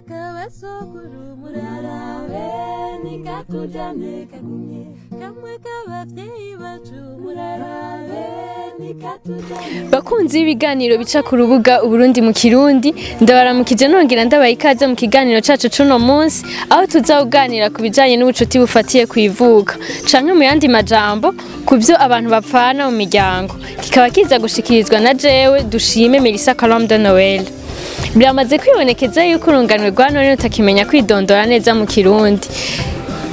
Kabasokuru murarabe nikatujane kagumye kamwe k'abavyeyi bacu murarabe nikatujane. Bakunzi b'ibiganiro bica ku rubuga Uburundi mu Kirundi, ndabaramukije nongera ndabaha ikaze mu kiganiro cacu cuno munsi, aho tuzakuganira ku bijanye n'ubucuti bufatiye kw'ivuka canke mu yandi majambo ku vyo abantu bapfana mu miryango, kikaba kiza gushikirizwa na jewe Dushime Melissa Colombe de Noël. Biramaze kwibonekeza yuko urunganwe rwa none rutakimenya kwidondora neza mu Kirundi,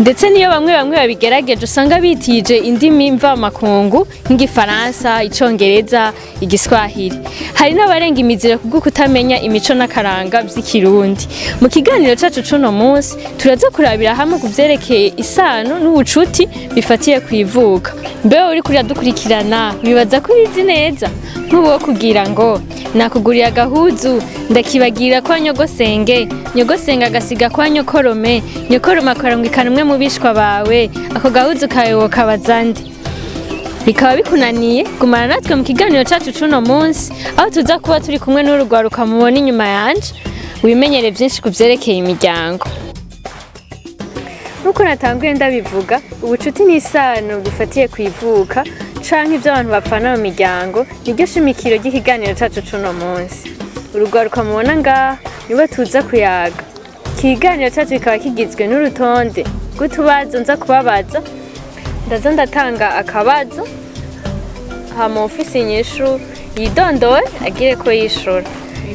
ndetse niyo bamwe bamwe babigerageje usanga bitije indimi mvamakungu nk'igifaransa, icongereza, igiswahili. Hari n'abarenga imiziro kubwo kutamenya imico n'akaranga vy'ikirundi. Mu kiganiro cacu cuno munsi turaza kurabira hamwe ku vyerekeye isano n'ubucuti bifatiye kw'ivuka. Mbeho uriko uradukurikirana wibaza ko ubizi neza? Nk'ubu wo kugira ngo nakuguriye agahuzu ndakibagira kwa nyogosenge, nyogosenge agasiga kwa nyokorome, nyokorome akarungikana umwe mu bishwa bawe, ako gahuzu kawe wokabaza nde? Bikaba bikunaniye, gumana natwe mu kiganiro cacu cuno munsi, aho tuza kuba turi kumwe n'urugwaruka mubona inyuma yanje, wimenyere vyinshi ku vyerekeye imiryango. Nkuko natanguye ndabivuga, ubucuti n'isano bifatiye kw'ivuka canke ivyo abantu bapfana mu miryango niryo shimikiro ry'ikiganiro cacu cuno munsi. Urugwaruka mubona ngaha nibo tuza kuyaga. Ikiganiro cacu kikaba kigizwe n'urutonde rw'utubazo nza kubabaza, ndaza ndatanga akabazo hama uwufise inyishu yidondore agire ko yishura.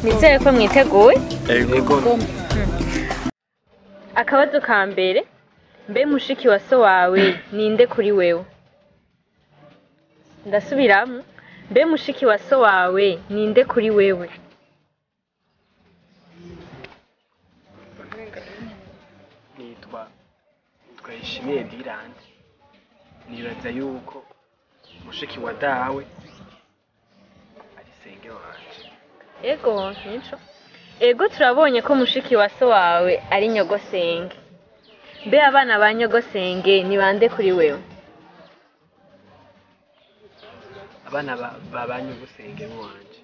Nizere ko mwiteguye. Ego. Akabazo ka mbere, mbe mushiki wa so wawe ninde kuri wewe? Ndasubiramwo, mbe mushiki wa so wawe ninde kuri wewe? Nitwa Ishimiye Dirande. Nibaza yuko mushiki wa dawe ari senge wanje. Ego, nico. Ego, turabonye ko mushiki wa so wawe ari nyogosenge. Mbe abana ba nyogosenge ni bande kuri wewe? Abana ba nyogosenge wanje.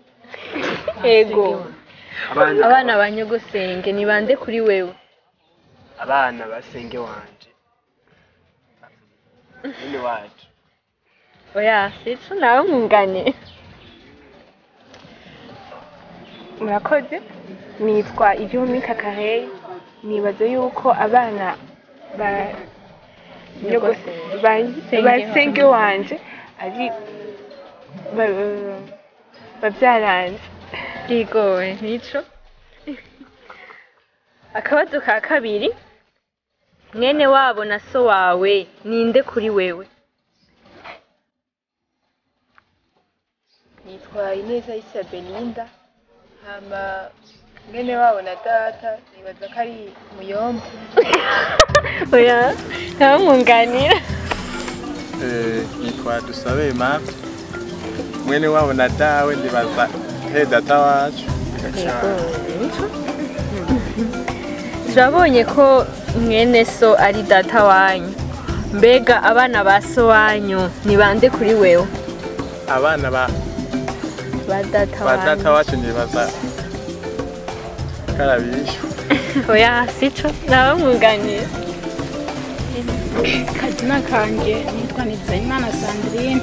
Ego. Abana ba nyogosenge ni bande kuri wewe? Abana ba senge wanje. Bene wacu. Oya, sico nawe mwungane. Murakoze, nitwa Igihumi Kakareyi. Nibaza yuko abana ba senge wanje ari bavyaranje. Ego, nico. Akabazo ka kabiri, mwene wabo na so wawe ninde kuri wewe? Nitwa Ineza Isa Belinda. Hama mwene wabo na data nibaza ko ari muyomba. Oya, ntawe mwunganira. Nitwa Dusabe Aimable. Mwene wabo na dawe nibaza he data wacu. Turabonye ko mwene so ari data wanyu. Mbega abana ba so wanyu ni bande kuri wewe? Abana ba data wacu nibaza karabishwa. Oya, sico nawe mwunganira. Kazina kanje nitwa Nizeyimana Sandrine.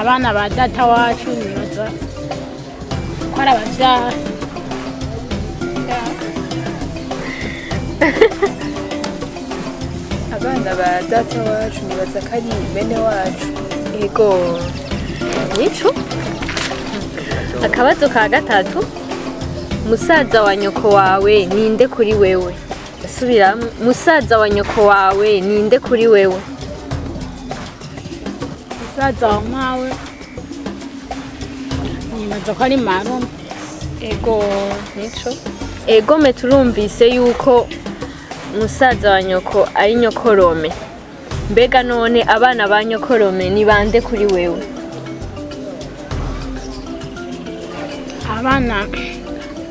Abana ba data wacu nibaza ko ari abavyara. Abana ba data wacu nibaza ko ari bene wacu. Ego, nico. Akabazo ka gatatu, musaza wa nyoko wawe ninde kuri wewe? Ndasubiramwo, musaza wa nyoko wawe ninde kuri wewe? Musaza wa mawe nibaza ko ari marume. Ego, nico. Ego, me turumvise yuko musaza wa nyoko ari nyokorome. Mbega none abana ba nyokorome ni bande kuri wewe? Abana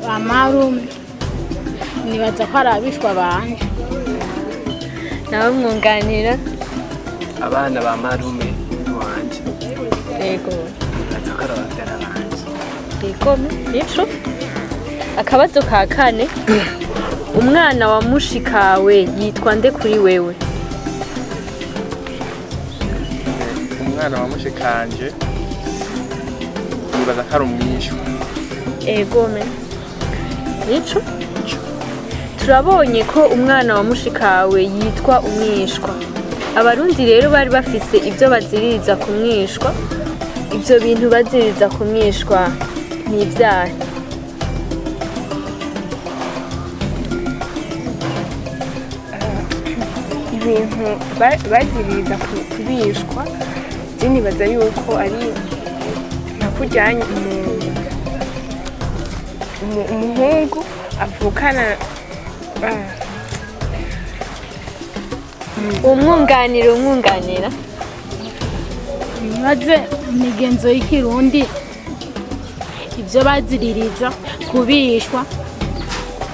ba marume nibaza ko ari abishwa banje. Nawe mwunganira. Abana ba marume wanje. Ego. Nibaza ko ari abavyara banje. Ego, nico. Akabazo ka kane, Umwana wa mushikawe yitwa nde kuri wewe? Umwana wa mushikanje nibaza ko ari umwishwa. Egome. Nico? Turabonye ko umwana wa mushikawe yitwa umwishwa. Abarundi rero bari bafise ibyo baziririza ku mwishwa. Ibyo bintu baziririza ku mwishwa ni ibyaha. Ibintu baziririza kubishwa je nibaza yuko ari nka kujyanye umuhungu avukana Umwunganira Nibaze imigenzo y'ikirundi ibyo baziririza kubishwa,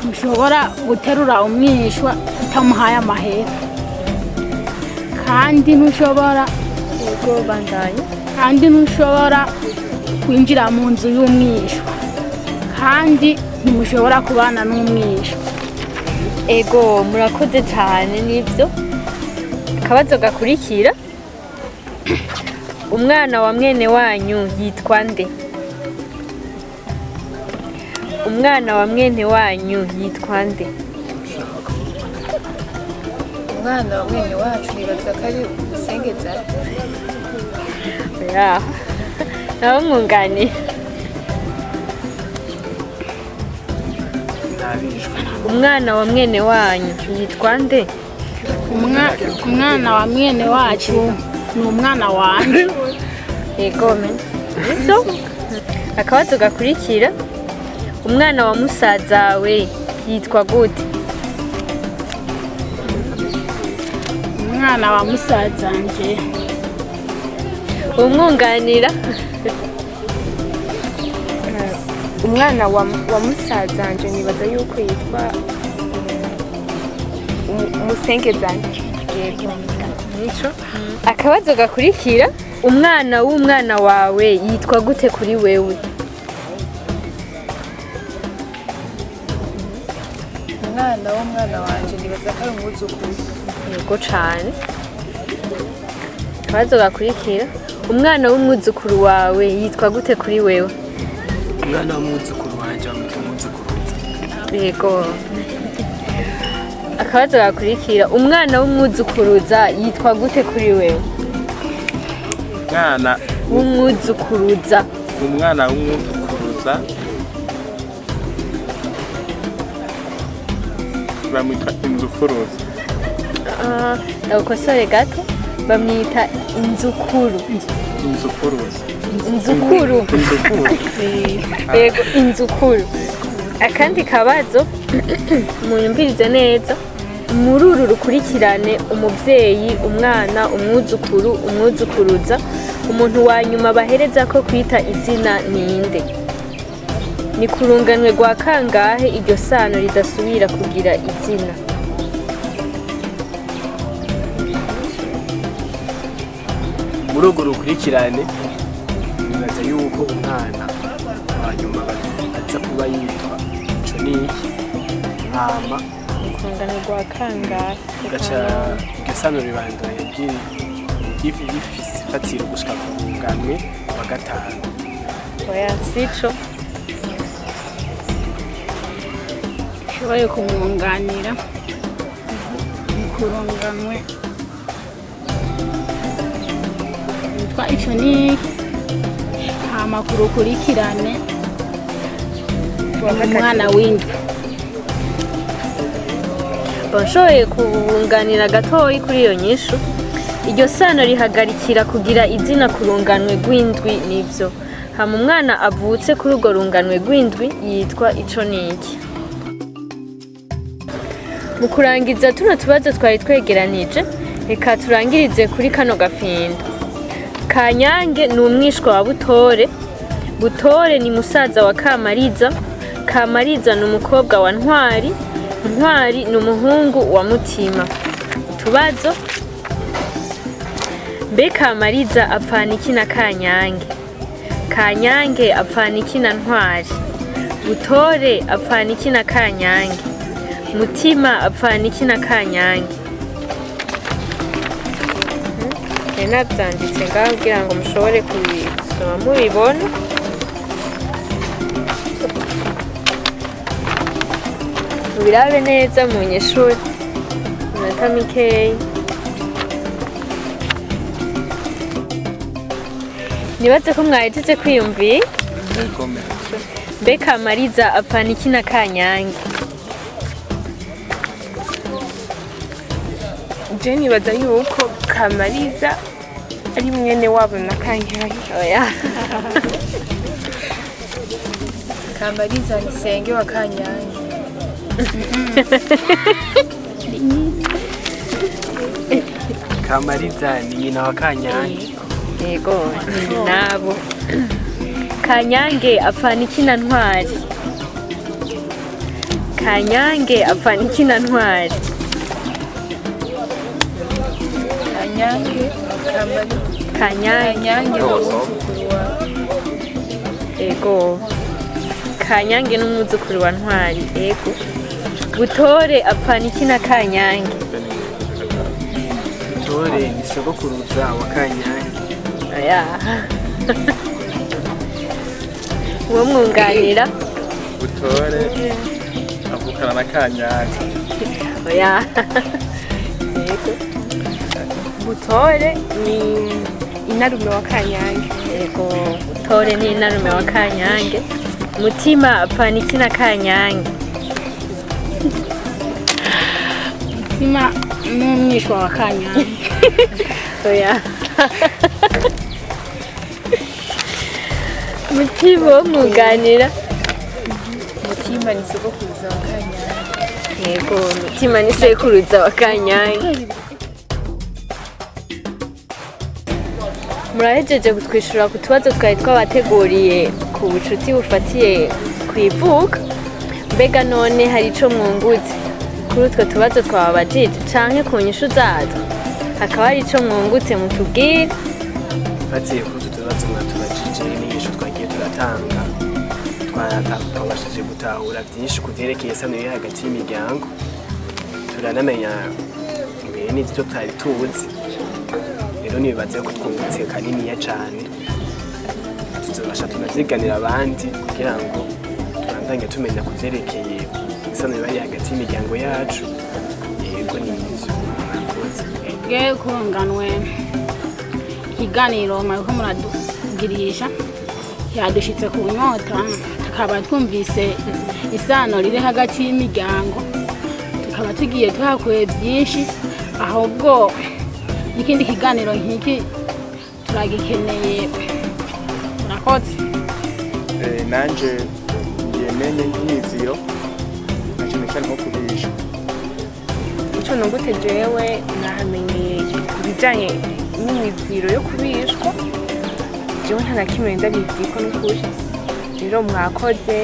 ntushobora guterura umwishwa utamuhaye amahera, kandi ntushobora Yego, bandanya. kandi ntushobora kwinjira mu nzu y'umwishwa, kandi ntimushobora kubana n'umwishwa. Ego, murakoze cyane nibyo. Akabazo gakurikira. Umwana wa mwene wanyu yitwa nde? Umwana wa mwene wanyu yitwa nde? Umwana wa mwene wacu nibaza ko ari Musengeza. Ya. Nawe mwunganira. Nabishwa. Umwana wa mwene wanyu yitwa nde? Umwana wa mwene wacu ni umwana wanje. Egome. Nibyo? Akabazo gakurikira. Umwana wa musazawe yitwa gute? Umwana wa musazanje Umwunganira. Umwana wa musazanje nibaza yuko yitwa Musengezanje. Yego. Nico. Akabazo gakurikira. Umwana w'umwana wawe yitwa gute kuri wewe? Umwana w'umwana wanje nibaza ko ari umwuzukuru. Yego cane. Akabazo gakurikira. Umwana w'umwuzukuru wawe yitwa gute kuri wewe? Umwana w'umwuzukuru wanje bamwita umwuzukuruza. Yego. Akabazo gakurikira. Umwana w'umwuzukuruza yitwa gute kuri wewe? Umwana W'umwuzukuruza. Umwana w'umwuzukuruza bamwita inzukuruza. Ndagukosore gato, bamwita inzukuru. Inzukuruza. Inzukuru. Inzukuru. Yego, inzukuru. Akandi kabazo munyumvirize neza. Muri uru rukurikirane umuvyeyi, umwana, umwuzukuru, umwuzukuruza, umuntu wa nyuma bahereza ko kwita izina ninde? Ni kurunganwe rwa kangahe iryo sano ridasubira kugira izina? Muri urwo rukurikirane nibaza yuko umwana wa nyuma aza kuba yitwa ico niki, hama Kurunganwe rwa kangahe? gaca iryo sano ribandanya rifise ifatiro gushika ku runganwe rwa gatanu. Oya, sico. Nshoboye kumwunganira mu kurunganwe yitwa ico ni hama ku rukurikirane umwana w'indwi. Bashoboye kubunganira gatoyi kuri iyo nyishu. Iryo sano rihagarikira kugira izina ku runganwe rw'indwi nivyo. Hama umwana avutse kuri urwo runganwe rw'indwi yitwa ico niki. Mu kurangiza tuno tubazo twari twegeranije, reka turangirize kuri kano gafindo. Kanyange ni umwishwa wa Butore. Butore ni musaza wa Kamariza. Kamariza ni umukobwa wa Ntwari. Ntwari ni umuhungu wa Mutima. Utubazo: mbe Kamariza apfana iki na Kanyange? Kanyange apfana iki na Ntwari? Butore apfana iki na Kanyange? Mutima apfana iki na Kanyange? Nari navyanditse ngaho kugira ngo mushobore kubisoma mubibona. Mubirabe neza mu nyeshuri, iminota mikeyi. Nibaze ko mwahejeje kwiyumvira. Mbe Kamariza apfana iki na Kanyange? Je nibaza yuko Kamariza ari mwene wabo na Kanyange. Oya. Kamariza ni senge wa Kanyange. Kamariza ni nyina wa Kanyange. Yego, ni nabo. Kanyange apfana iki na Ntwari? Kanyange apfana iki na Ntwari? Kanyange Kamariza. Kanyange. Kanyange ni umwuzukuru wa. Ego. Kanyange ni umwuzukuru wa Ntwari. Ego. Butore apfana iki na Kanyange? Butore ni sogokuruza wa Kanyange. Oya. Uwo mwunganira? Butore avukana na Kanyange. Oya. Ego. Butore ni inarume wa Kanyange. Ego. Butore ni inarume wa Kanyange. Mutima apfana iki na Kanyange? Mutima n'umwishwa wa Kanyange. Oya. Mutima wo mwunganira? Mutima ni sogokuruza wa Kanyange. Yego, Mutima ni sekuruza wa Kanyange. Murahejeje kutwishura ku tubazo twari twabateguriye ku bucuti bufatiye ku ivuka. Mbega none hari ico mwungutse kuri utwo tubazo twababajije canke ku nyishu zatwo? Hakaba hari ico mwungutse mutubwire? Mfatiye kuri utu tubazo mwatubajije n'inyishu twagiye turatanga, twabashije gutahura byinshi ku vyerekeye isano iri hagati y'imiryango, turanamenya mbere n'ivyo tutari tuzi. Rero nibaze ko twungutse kaniniya cane, tuzobasha tunavyiganira abandi kugira ngo tubandanye tumenya ku vyerekeye isano iri hagati y'imiryango yacu. Yego, ni ivyo. Murakoze. Bwe kunganwe ikiganiro mwariko muradugirisha yadushitse ku nyota, tukaba twumvise isano riri hagati y'imiryango, tukaba tugiye tuhakuye byinshi. Ahubwo n'ikindi kiganiro nk'iki turagikeneye. Murakoze. Nanje ngiye menye nk'imiziro na cyane cyane nko kubisha. Ico nungutse jewe nahamenye ibijanye n'imiziro yo kubishwa. Jewe nta na kimwe ndabiziko n'ukuri. Rero mwakoze,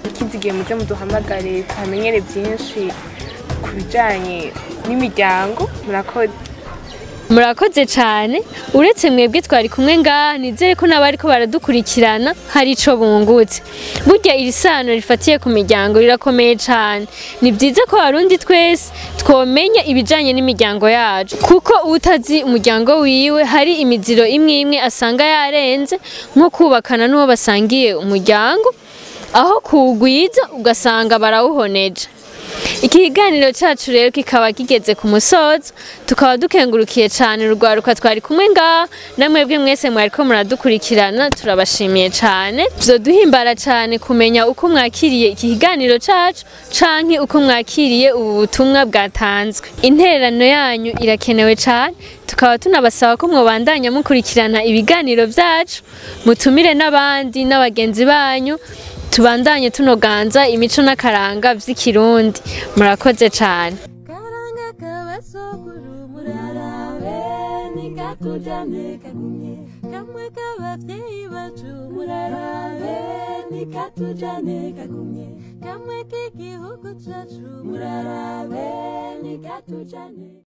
ikindi gihe muze muduhamagare tuhamenyere byinshi ku bijanye n'imiryango. Murakoze. Murakoze cyane. Uretse mwebwe twari kumwe ngaha, nizere ko n'abariko baradukurikirana hari ico bungutse. Burya iri sano rifatiye ku miryango rirakomeye cyane. Ni byiza ko abarundi twese twomenya ibijanye n'imiryango yacu, kuko utazi umuryango wiwe hari imiziro imwe imwe asanga yarenze, nko kubakana n'uwo basangiye umuryango, aho kuwugwiza ugasanga barawuhoneje. Iki kiganiro cacu rero kikaba kigeze ku musozo, tukaba dukengurukiye cyane urwaruka twari kumwe ngaha, namwebwe mwese mwariko muradukurikirana, turabashimiye cyane. Vyoduhimbara cyane kumenya uko mwakiriye iki kiganiro cacu canke uko mwakiriye ubu butumwa bwatanzwe. Intererano yanyu irakenewe cyane, tukaba tunabasaba ko mwobandanya mukurikirana ibiganiro vyacu, mutumire n'abandi n'abagenzi banyu, tubandanye tunoganza imico n'akaranga vy'ikirundi. Murakoze cyane. Karanga k'abasokuru murarabe nikatujane kagumye, kamwe k'abavyeyi bacu murarabe nikatujane kagumye, kamwe k'igihugu cacu murarabe nikatujane.